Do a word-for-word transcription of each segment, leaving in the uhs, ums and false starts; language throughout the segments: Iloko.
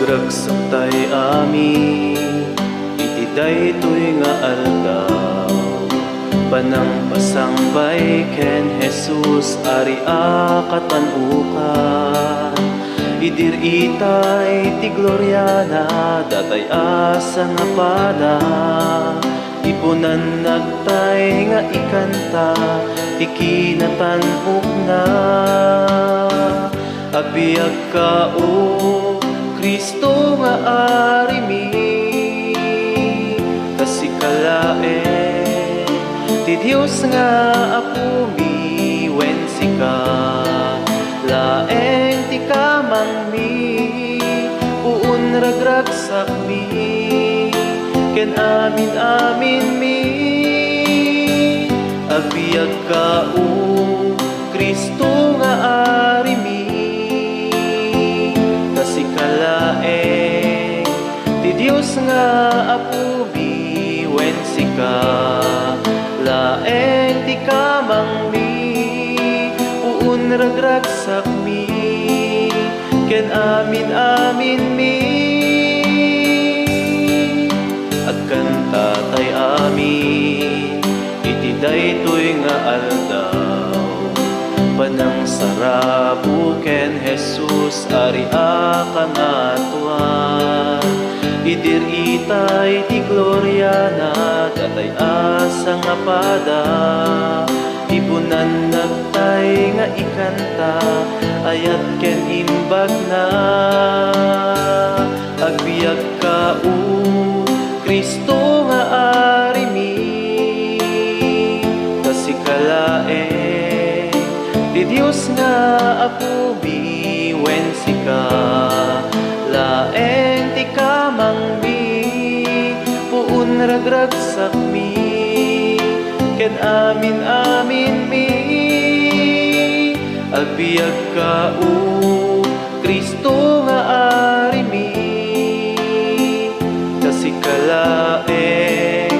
Ragsaktay amin iti daytoy nga aldaw, panangpasangbay ken Jesus, Ari a katanokay. Idir itay ti gloriana, datay a sangapada. Ipunannagtay nga ikanta ti kinatan-okna. Agbiagka, O Cristo nga Arimi, ta sika laeng ti Dios nga Apomi, wen sika laeng ti Kamangmi, puon ragragsakmi, ken amin-aminmi. Agbiagka, O Cristo nga Arimi, ta sika laeng ti Dios nga Apomi, wen sika laeng ti Kamangmi, puon ragragsakmi, ken amin-aminmi. Agkantatay amin iti daytoy nga aldaw, panangsarabo ken Jesus, Ari a Kangatoan. Idir itay ti gloriana, datay a sangapada. Ipunannagtay nga ikanta, ayat ken imbagna. Agbiagka, O Cristo nga Arimi, ta sika laeng ti Dios nga Apomi, wen sika laeng ti Kamangmi, puon ragragsakmi, ken amin-aminmi. Agbiagka, O Cristo nga Arimi, ta sika laeng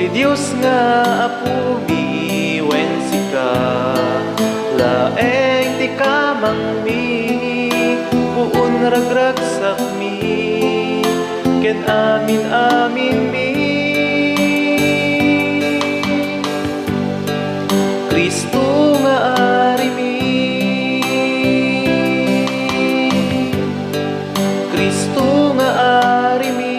ti Dios nga Apomi, wen sika laeng ti Kamangmi, puon ragragsakmi, ken amin-aminmi. Cristo nga Arimi, Cristo nga Arimi.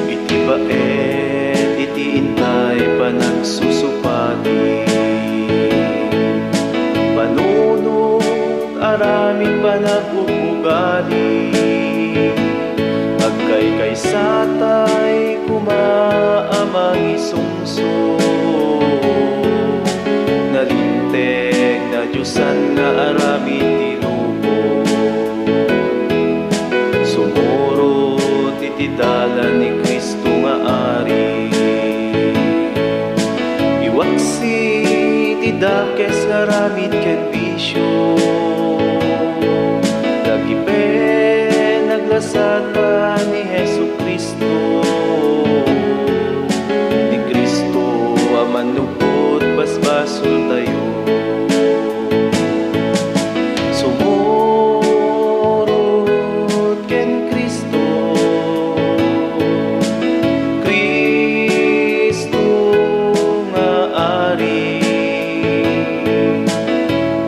Iti baet iti intay panagsusupati, panunot, aramid panag-ugali, agkaykaysatay koma a mangisungso. Nalinteg, nadiosan nga aramid ti lubong. Sumurot iti dalan ni Cristo nga Ari. Iwaksi ti dakes nga aramid ken bisio. Lagipen naglasatan ni Jesu-Cristo. Ni Cristo a mannubbot basbasoltayo. Sumurot ken Cristo, Cristo nga Ari,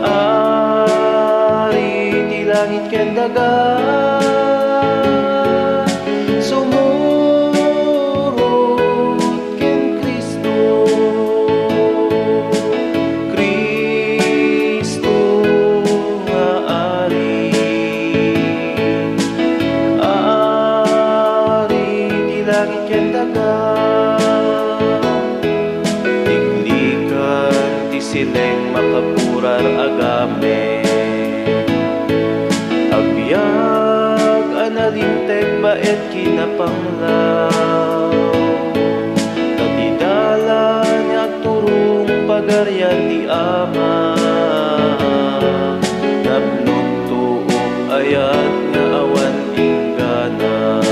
Ari ti langit ken daga. Sumurot ken Cristo, Cristo nga Ari, Ari ti langit ken daga. Neng makapurar a gamit. Agbiag a nalinteg baet kinapanglaw. Ta ti dalan nga agturong pagarian ti Ama. Napnot tuok ayat nga awan inggana.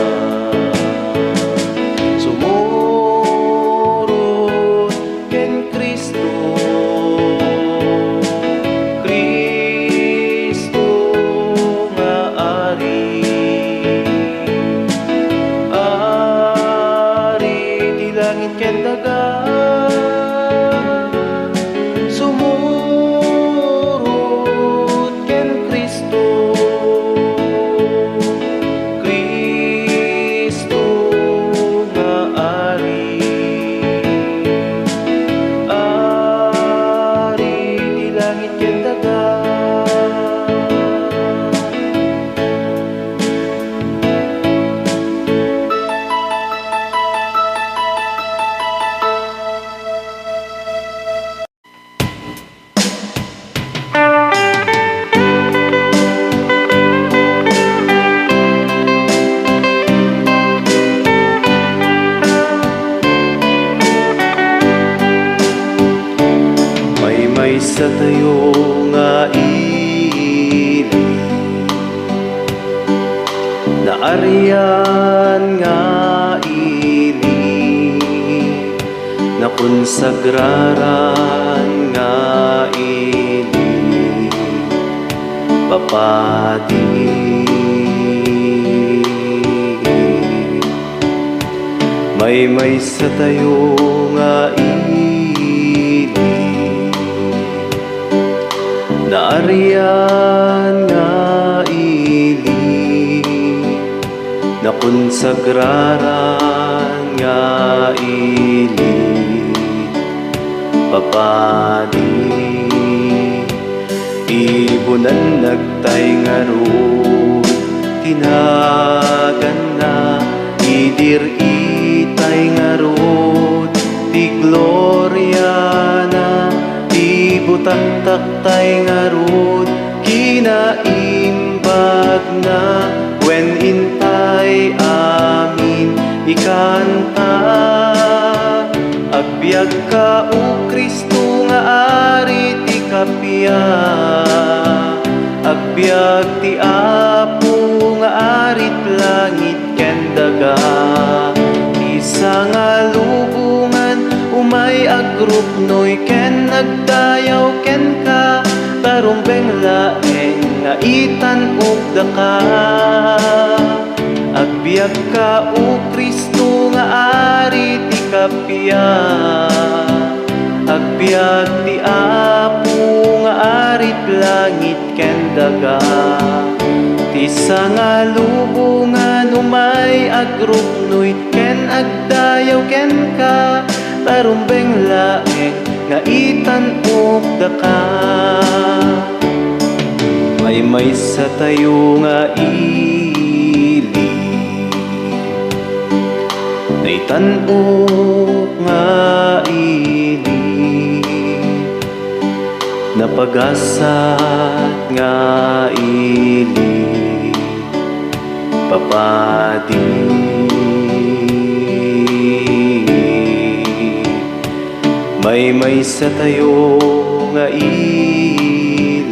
Sumurot ken Cristo, Cristo nga Ari, Ari ti langit ken daga. Sumurot ken Cristo, Cristo nga Ari, Ari ti langit ken daga. Maymaysa tayo nga ili, naarian nga ili, nakonsagraran nga ili, papadi. Maymaysa tayo nga ili, naarian nga ili, nakonsagraran nga ili, papadi. Ibunannagtay ngarud ti naganna, idir-itay ngarud ti gloriana, ibutaktaktay ngarud kinaimbagna, wen intay amin ikanta. Agbiagka, O Cristo nga Ari ti kappia. Agbiag ti Apo nga Ari ti langit ken daga. Ti sangalubongan umay agrupnoy ken agdayaw kenka, ta rumbeng laeng nga itan-ok daka. Agbiagka, O Cristo nga Ari ti kappia. Agbiag ti Apo nga Ari ti langit ken daga. Ti sangalubongan umay agrupnoy ken agdayaw kenka, ta rumbeng laeng nga itan-ok daka. Maymaysa tayo nga ili, naitan-ok nga ili, napagasat nga ili, papadi. Maymaysa tayo nga ili,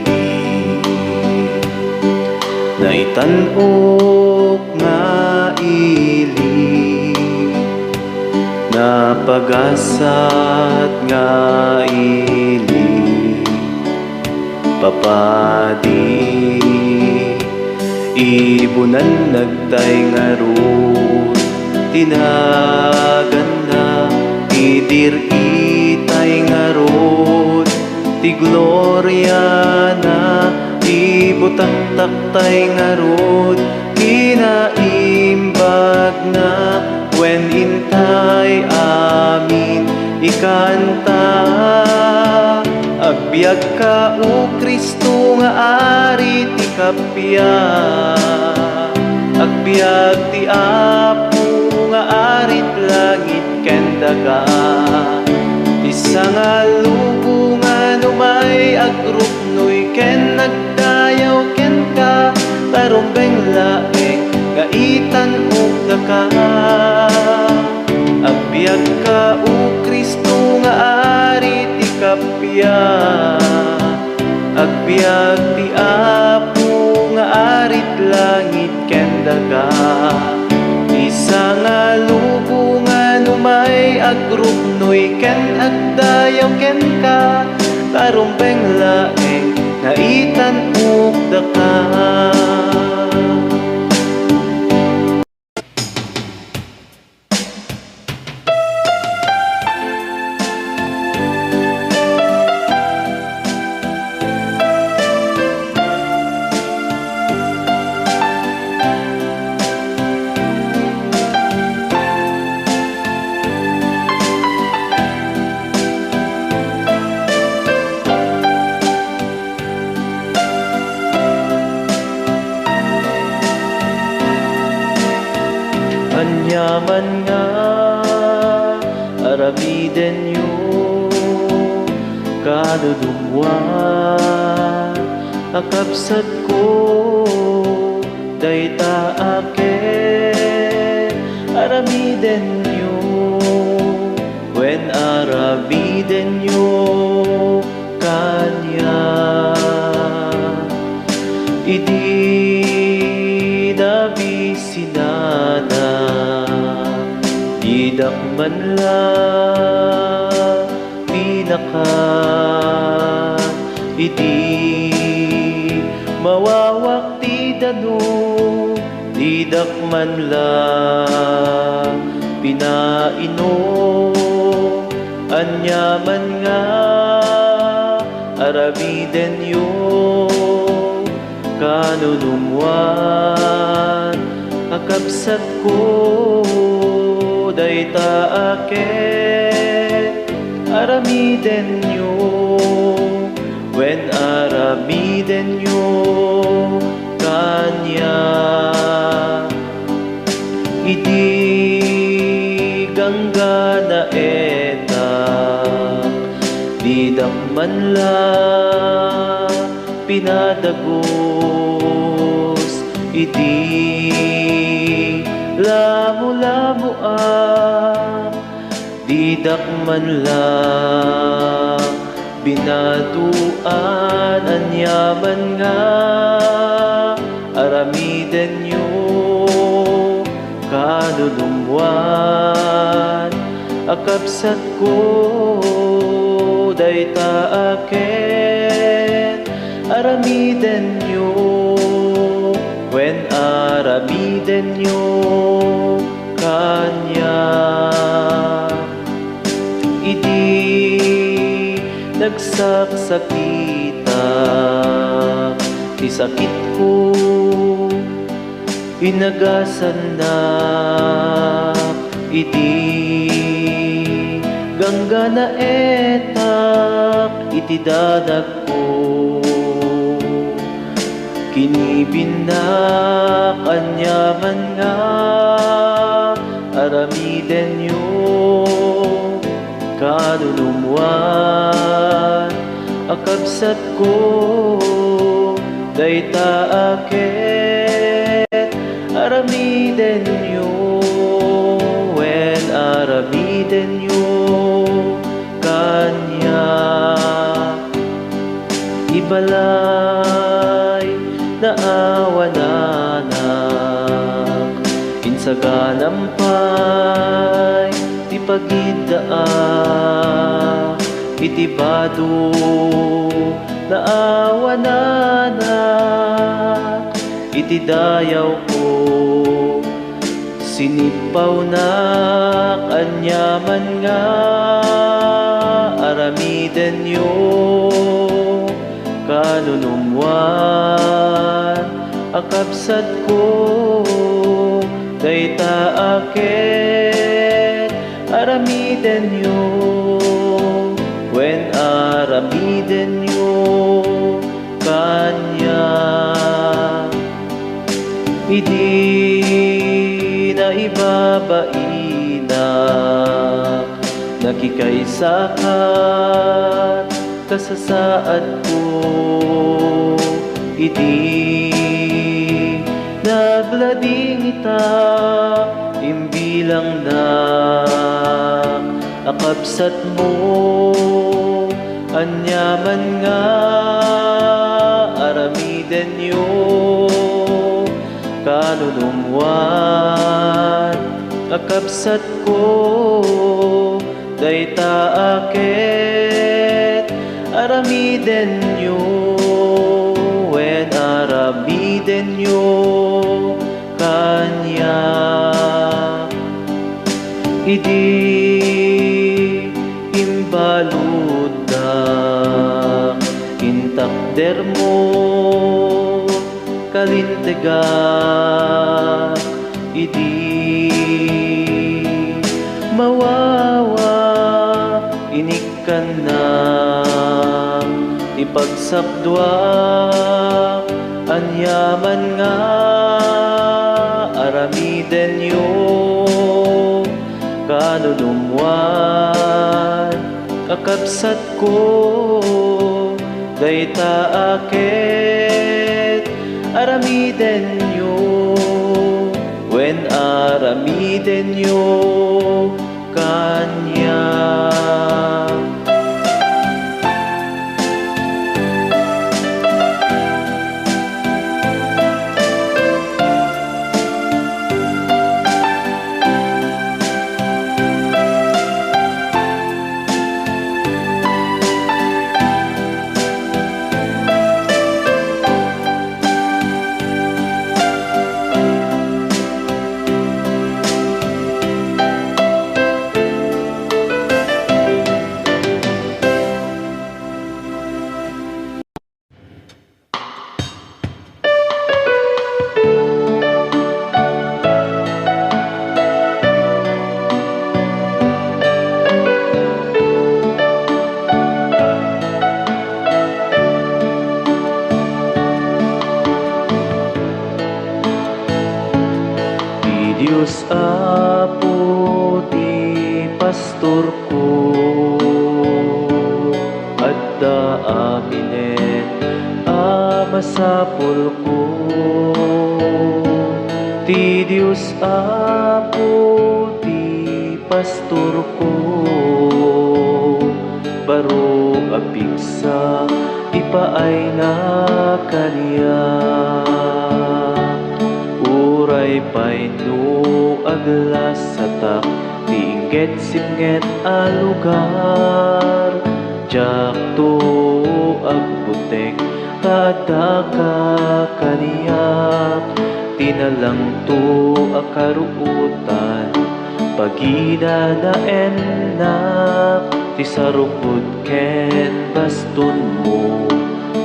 naitan-ok nga ili, napagasat nga ili, papadi. Ibunannagtay ngarud ti naganna, idir-itay ngarud ti gloriana, ibutaktaktay ngarud kinaimbagna, wen intay amin ikanta. Agbiagka, O Cristo nga Ari ti kappia. Agbiag ti Apo nga Ari ti langit ken daga. Ti sangalubongan agrupnoy ken agdayaw kenka, ta rumbeng laeng nga itan-ok daka. Agbiagka, O Cristo nga Ari ti kappia. Agbiag ti Apo nga Arit langit ken daga. Ti sangalubongan umay agrupnoy ken agdayaw kenka, ta rumbeng laeng nga itan-ok daka. Aniaman nga aramidenyo, kanunumwan a kabsatko, dayta a ket aramidenyo, wen aramidenyo kaniak. Idi nabisinana, didak man la pinakan. Idi mawawak ti danum, didak man la pinainom. Aniaman nga aramidenyo, kanunumwan a kabsatko, dayta a ket aramidenyo, wen aramidenyo kaniak. Idi ganggannaetak, didak man la pinadagus. Idi lamulamoak, didak man la binadoan. Aniaman nga aramidenyo, kanunumwan a kabsatko, dayta a ket aramidenyo, wen aramidenyo kaniak. Idi nagsaksakitak, ti sakitko inagasannak. Idi ganggannaetak, iti danagko kinibinnak. Aniaman nga aramidenyo, kanunumwan a kabsatko, dayta a ket aramidenyo, wen aramidenyo kaniak. Ibalay naawananak, insaganam pay ti pagiddaak. Iti bado naawananak, iti dayawko sinippawnak. Aniaman nga aramidenyo, kanunumwan a kabsatko, dayta a ket aramidenyo, wen aramidenyo kaniak. Idi naibabainak, nakikaisakan Kasasaadko idi naglading ita, imbilangnak a kabsatmo, aniaman nga aramidenyo, kanunumwan a kabsatko, dayta a ket aramidenyo, wen aramidenyo kaniak. Idi imbaludnak intakdermo, kalintegak idi mawawa, inikkannak ti pagsapduak, aniaman nga aramidenyo, kanunumwan a kabsatko, dayta a ket aramidenyo, wen aramidenyo kaniak. Ti Dios Apo ti pastorko, adda aminen a masapulko. Ti Dios Apo ti pastorko, baro a pigsa ipaayna kaniak. Uray pay no aglasatak ti inggetsipnget a lugar, diakto agbuteng ta addaka kaniak. Tinalangto a karuotan, pagidanaennak ti sarukod ken bastonmo,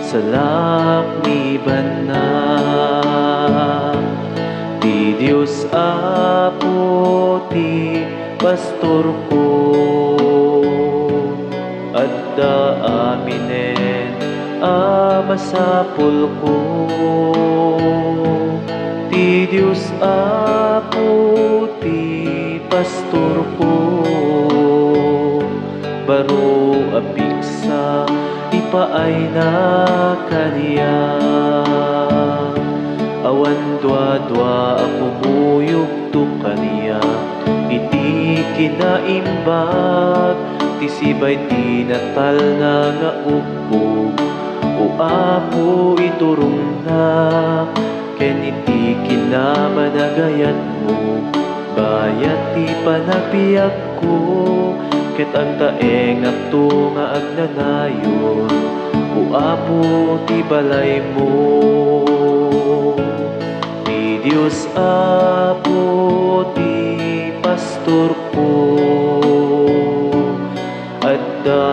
salak ni banna. Ti Dios Apo ti pastorko, adda aminen a masapulko. Ti Dios Apo ti pastorko, baro a pigsa ipaayna kaniak. Awan duadua a kumuyogto kaniak iti kinaimbag ti sibay ti natalna nga ubbog. O Apo, iturongnak ken iti kinamanagayatmo, bayat ti panagbiagko, ket agtaengakto nga agnanayon, O Apo, ti balaymo. Ti Dios Apo ti pastorko, adda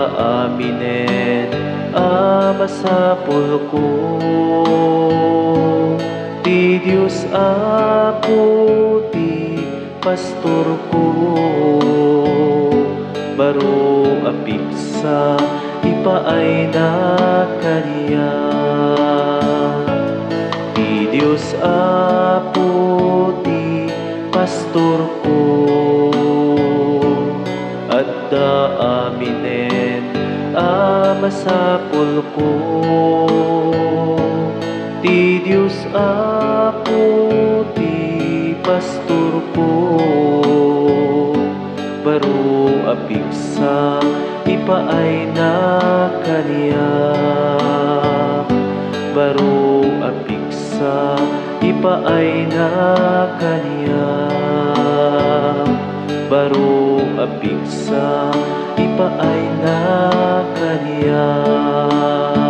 aminen a masapulko. Ti Dios Apo ti pastorko, baro a pigsa ipaayna kaniak. Ti Dios Apo ti pastorko, adda aminen a masapulko. Ti Dios Apo ti pastorko, baro a pigsa ipaayna kaniak. Baro a pigsa ipaayna kaniak. Baro a pigsa ipaayna kaniak.